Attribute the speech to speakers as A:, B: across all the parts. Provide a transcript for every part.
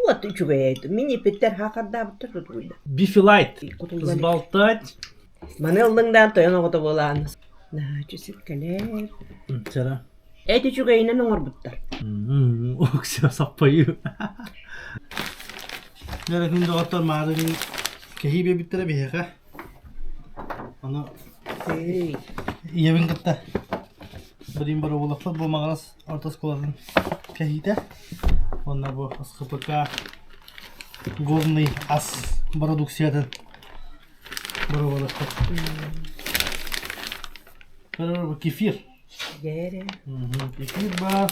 A: Вот үчүгэй Мин иппиттэр хаахардаабыттар тутуйда.
B: Бифилайт.
A: Кутуллан.
B: Сболтать.
A: Маны ыллыҥдаан тойон оҕото буолаан. Наһаа сиккэлэр.
B: Чара.
A: Эт үчүгэйинэн оҥорбуттар.
B: Укся саппайы. Дьэ, күн доҕоттор маарыҥ кэһии биэрбиттэрэ биһиэхэ. Ону ийэбин кытта билим боробулахпыт бу Маҕарас орто оскуолатын кэһиитэ. Уонна бу СХПК горный ас бородууксуйатын боробулахпыт. Кефир.
A: Дьээрэ.
B: Кефир баар.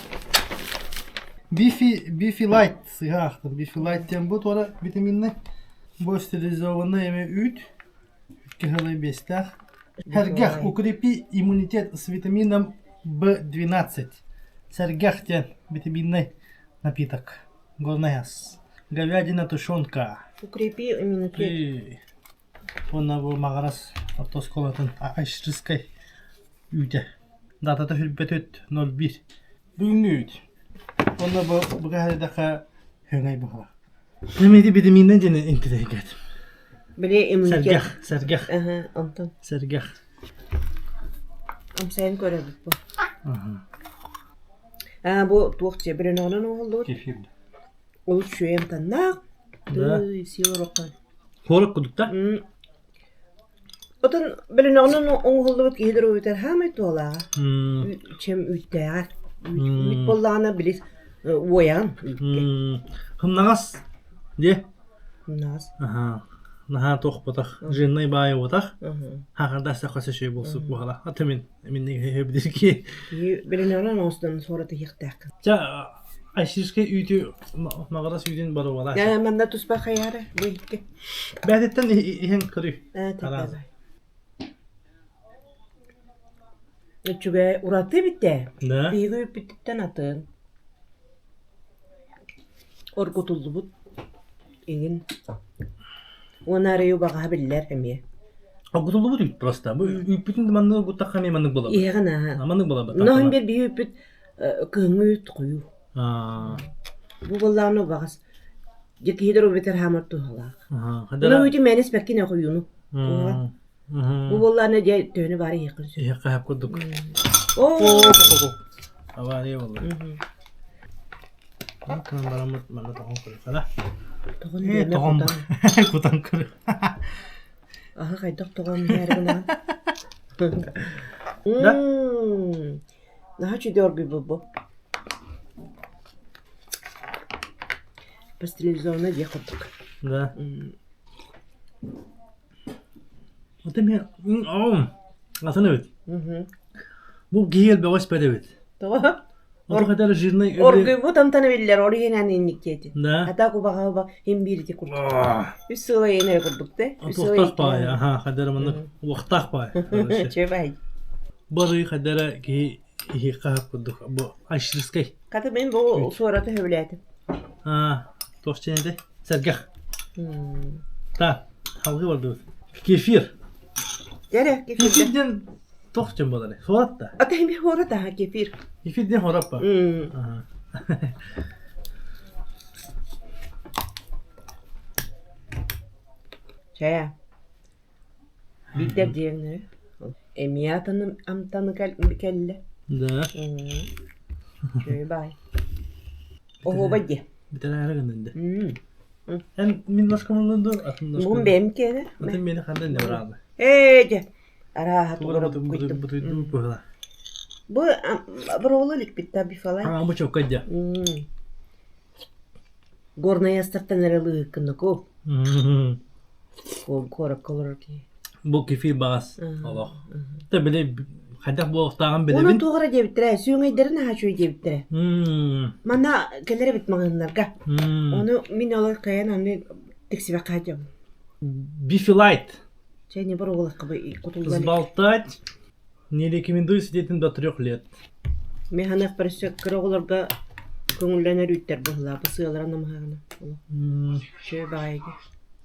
B: Бифи, Бифи Лайт сыһа аахтым. Бифи Лайт диэн бу туора витаминнай. Бу стерилизованный эми үүт. Кыһылый биэстээх. Сэргэх укрепи иммунитет с витамином В12. Сэргэх диэн витаминный напиток. Горный ас. Говядина тушенка.
A: Укрепи иммунитет.
B: Уонна бу Маҕарас орто оскуолатын Айшрыскай үүтэ. Датата хүрбэт 01. Бүгүҥҥү үүт. Уонна бу бу кэһэйдэххэ хөҥөй быһалаах. Эмиэ витаминнай диэн интириэһиргээтим.
A: Били иммунитет.
B: Сэргэх, сэргэх.
A: Аха, онтон.
B: Сэргэх.
A: Амсайан көрөбүт бу.
B: Аха.
A: Аа бу туох дьэ биренонан оҥоһуллубут.
B: Кефир.
A: Олус үчүгэй амтаннаах.
B: Да.
A: Тыый, сиэл ороххон.
B: Хуорок курдук да?
A: Отон бөлөнөҕүнэн оҥоһуллубут киһи доруобуйатыгар хаамай туһалааҕа. Чем үүттээҕэр. Үүт буоллаҕына били уойаҕын үүккэ.
B: Хымнаҕас диэ.
A: Хымнаҕас.
B: Аха. Наһаа туохпатах, жирнай баайы буотах. Хахардаасса хас үчүгэй буолсук буһала. Ата мин миннигиһи
A: Киһи бөлөнөҕүнэн оҥостон суората иһиэхтээххин.
B: Ча айсирскай үүтү маҕарас үүтүн боруобалаа.
A: Манна туспа хайаары бу иһиккэ.
B: Бээтиттэн иһэн көрүй.
A: Ээ, Үчүгэй ураты эбит ээ.
B: Да.
A: Биһиги үппүтүттэн атын. Оргутуллубут иҥин. Уонна арыйы убаҕаһа биллэр эмиэ.
B: Оргутуллубут үүт просто. Бу үүппүтүн маннык оргуттахха эмиэ маннык буолабыт.
A: Иһэҕин ааһа.
B: Маннык буолабыт.
A: Ноһун биир биһи үүппүт кыһыҥҥы үүт хойуу. Бу буоллаҕына убаҕас. Дьэ киһи доруобуйатыгар хаамар туһалаах. Мына үүтү мээнэ испэккин хойууну. Бу буоллаҕына дьэ төһөнү баары иһиэххин сөп.
B: Иһиэххэ сөп курдук.
A: Оо!
B: Авария буолла. Кынан бараммыт манна тоҕон көрүөххэ
A: Тоҕон
B: Ээ,
A: диэмэ
B: тоҕон
A: кутан.
B: кутан көрү.
A: Аһа хайдах тоҕон иһээри гынаҕын?
B: Да?
A: Наһаа үчүгэй оргуйбут бу. Пастеризованный диэх курдук.
B: Да. Вот эмиэ атын эбит. Бу киһи элбэҕи испэт эбит.
A: Тоҕо?
B: Ото хотя жирный
A: Оргуйбут амтана биллэр, ол иһин инник диэти.
B: Да.
A: Ата кубаҕа уба хим биирити курдук. Үс сыла иэн эрэ курдук да. Үс сыла
B: Туохтаах баай, аха, хадара маннык уохтаах баай.
A: Чэ баай.
B: Бары хадара киһи иһиэххэ курдук бу айширскай.
A: Хата мин бу суораты сөбүлээтим.
B: Аа, туох чээн этэй? Сэргэх. Та, халгы бардыбыт. Кефир.
A: Дэрэ,
B: Кефир
A: кефир.
B: диэн туох диэн буолар? Суорат да?
A: Ата хими хуорат аха кефир.
B: Кефир диэн хуорат ба? Аха.
A: Чэ. Биирдэр диэҥнэри эмиэ атын амтаны кэллэ.
B: Да.
A: Үчүгэй баай. Оһуобай диэ.
B: Бүтэрээри гыннын дэ. Эн мин ложкам ыллын атын ложкам.
A: Бугун бэйэм киэнэ.
B: Атын миэнэ ханна инне бараалы.
A: Ээ дьэ. Арааһа тугура буккуйдум.
B: Бутуйдум быһыла.
A: Бу броулу иликпит бифалай.
B: Аа бу чокка дьэ.
A: Горнай астартан эрэ ылыыһыккыннаку. Куоракка олорор киһи.
B: Бу кефир баҕас олох. Тэ били хайдах буолуохтааҕын
A: Уонна
B: билэбин.
A: туох эрэ диэбиттэрэ, сүөҥэйдэрин аһа үчүгэй диэбиттэрэ. Манна кэлэр эбит маҕаһыыннарга. Ону мин олор кыайан аны тиксибэккэ сылдьабын.
B: Бифилайт.
A: Чэ, не боруобалахха кутулла илик.
B: Сболтать не рекомендую детям до трех лет.
A: Мин саныахпар өссө кыра оҕолорго көҥүллэнэр үүттэр быһыылаах, бу сыалара намыһаҕына. Үчүгэй баҕайы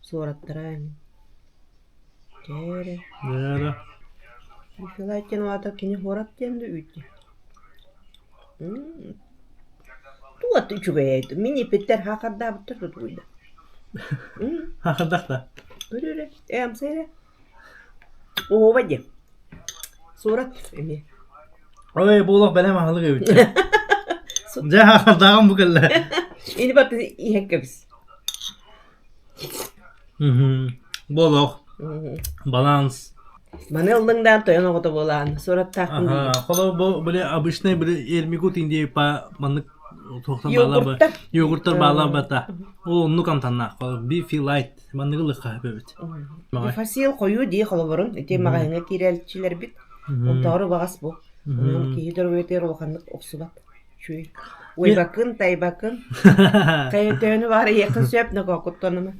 A: суораттара эҥин. Дьээрэ.
B: Дьээрэ.
A: Бифилайт диэн аата кини хуорат диэн да үүт диэн. Туот үчүгэй Мин ипиттэр хаахардаабыттар тутуйда.
B: Хаахардах да?
A: Көрүөрэ, э амсайра. Оһуоба диэ. Суорат эмиэ.
B: Ой, бу олох бэлэм аһылык эбит. Дьэ хаахардааҕым бу кэллэ.
A: Ини бат иһэн кэбис.
B: Бу олох баланс.
A: Маны ыллыҥдаан тойон оҕото буолаан, суораттаахпын
B: Аха, холобур бу били обычный били эрмигут индии па маннык туохтан баалар
A: Йогурттар.
B: йогурттар баалар бата. Ол оннук амтаннаах. Beefy light манныгы ылыхха эбит.
A: Фасил хойуу дии холобурун ити маҕаһыыҥҥа киирээччилэрбит. Онтооҕор убаҕас бу. Онон киһи доруобуйатыгар улаханнык охсубат. Үчүгэй. Уйбакын, тайбакын. Төһөнү баар иһиэххин сөп, нокоокуттанама.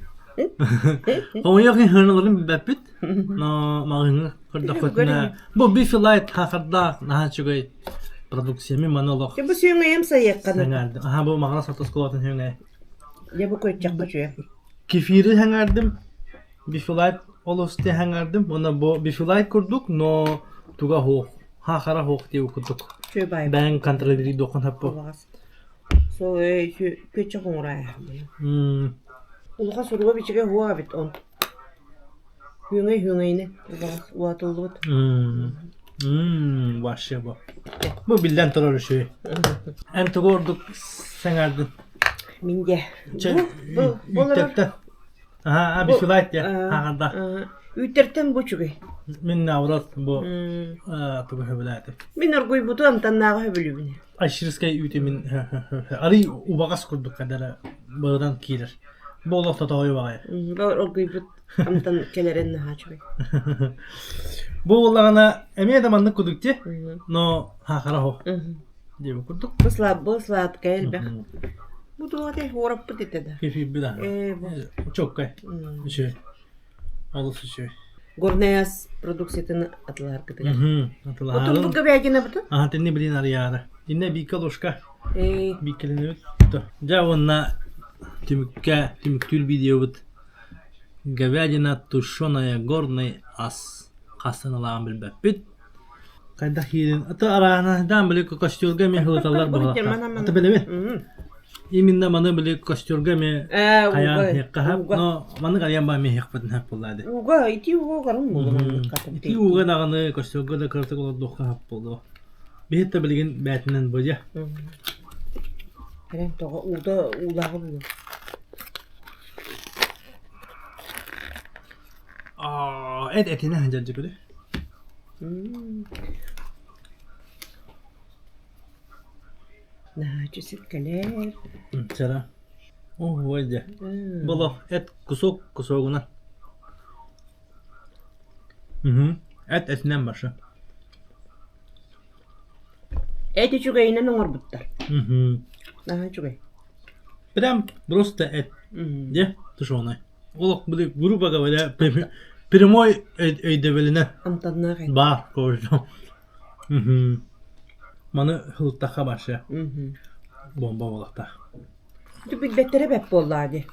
B: Хомойуох иһин хыналарын билбэппит. Но маҕаһыыҥҥа көрдөхпүтүнэ бу Beefy Light хаахардаах наһаа үчүгэй продукция мин маны олох
A: Бу сүүҥэйэм сайыаххана.
B: сэҥээрдим. Аха бу маҕана сорто оскуолатын сүүҥэй.
A: Дьэ бу көччөххө үчүгэй.
B: Кефири сэҥээрдим. Beefy Light олус сэҥээрдим. Уонна бу Beefy Light курдук, но туга суох. Хаахара суох диэбит курдук.
A: Үчүгэй баай.
B: Бэйэҥ контролируй дуоххун сөп
A: Убаҕас. Сол көччөх оҥороо. Улахан суруга бичигэ уһуох эбит он. Хүҥэй хүҥэйини убаҕас уатыллыбыт.
B: Вообще бу. Бу биллэн турар үчүгэй. Эн тугу ордук сэҥээрдин?
A: Мин дьэ.
B: Бу
A: бу
B: Үүттэртэн. Аха, бифилайт дьэ. Хаҕарда.
A: Үүттэртэн бу үчүгэй.
B: Мин наоборот бу тугу сөбүлээтим.
A: Мин оргуйбуту амтаннааҕы сөбүлүүбүн.
B: Айширскай үүтү мин арый убаҕас курдук кадара быдан киирэр. Бу олох тотоойу баҕайы.
A: Бу оргуйбут амтан кэлэрин наһаа үчүгэй.
B: Бу буоллаҕына эмиэ да маннык курдук дии, но хаахара оһох диэбит курдук.
A: Бу слаб, бу сладкай элбэх. Бу туох этэй уораппыт этэ да.
B: Кефирбит аһа.
A: Ээ бу.
B: Чоккай. Үчүгэй. Олус үчүгэй.
A: Горнай ас продукциятын атылааргытыгар.
B: Атылаарын.
A: Отун бу говядинабытын?
B: Аха, тинни билин арыйаары. Инне биикка ложка.
A: Ээ.
B: Бииккэлэнэбит. Дьэ уонна түмүккэ түмүктүүр видеобут говядина тушеная горный ас хастан ылаан билбэппит. Хайдах киирин аты арааһынаһыдаан били костюрга эмиэ хылыталлар быһалахтар. Аты билэбин. Именно маны били костюрга эмиэ хайаан иһиэххэ но маннык арыйан баа эмиэ иһиэхпитин сөп буоллаа дии.
A: Уга ити уга гарын буолуо.
B: Ити уга даҕаны костюрга да кыратык олордуохха сөп буолуо. Биһит да билигин бээтинэн бодьа.
A: Кэлэн тоҕо уута уулааҕы буолуо.
B: Аа, эт этинэ сылдьар дьэ
A: Наһаа сиккэлэр.
B: Чара. Оо, дьэ. Боло эт кусок кусогунан. Мгм. Эт этинэн барша.
A: Эт үчүгэйинэн оҥорбуттар.
B: Мгм.
A: Наһаа үчүгэй.
B: Прям просто эт. Дьэ, тушеный. Олох били грубо говоря, прямой өйдөбүлүнэн
A: Амтаннаах эт.
B: баар кожу. Маны ылтахха вообще бомба буолуохтаах.
A: Ити билбэттэрэ бэрт буоллаа дии.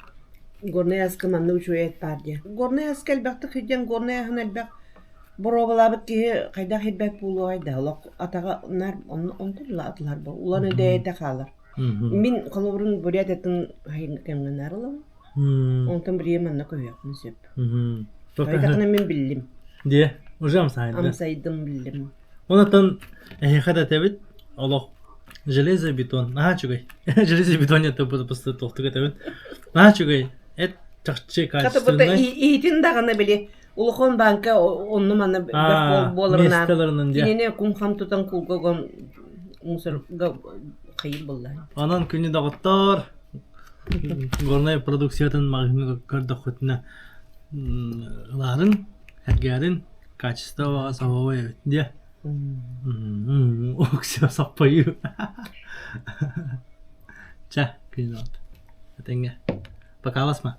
A: Горнай аска маннык үчүгэй эт баар диэн. Горнай аска элбэхтик сылдьан горнай аһын элбэх боруобалаабыт киһи хайдах ирбэт буолуоҕай да олох атаҕа наар онтон ыла атылар буол улан үдэйэтэ хаалар. Мин холобурун бурят этин кэмҥэ наар ылабын. Онтон билигин манна көһүөхпүн сөп. Хайдахына мин биллим.
B: Диэ, уже амсайдым.
A: Амсайдым биллим.
B: Онтон эһиэхэ да этэбит, олох железобетон, наһаа үчүгэй. Железобетон это просто тохтук этэбин. Наһаа үчүгэй. Эт чахчы качественный.
A: Иитин даҕаны били улахан банка онну манна буоларынан кинини кум-хам тутан кулга гон мусорга хайыр булла.
B: Онон күнү доҕоттор Горнай продукциятын маҕаһыыҥҥа көрдөххүтүнэ ылаарын, эргээрин, качествоҕа сабабай эбит диэ. Уксуо саппайыы. Чэ, күнүн Этэҥҥэ. Покаласма.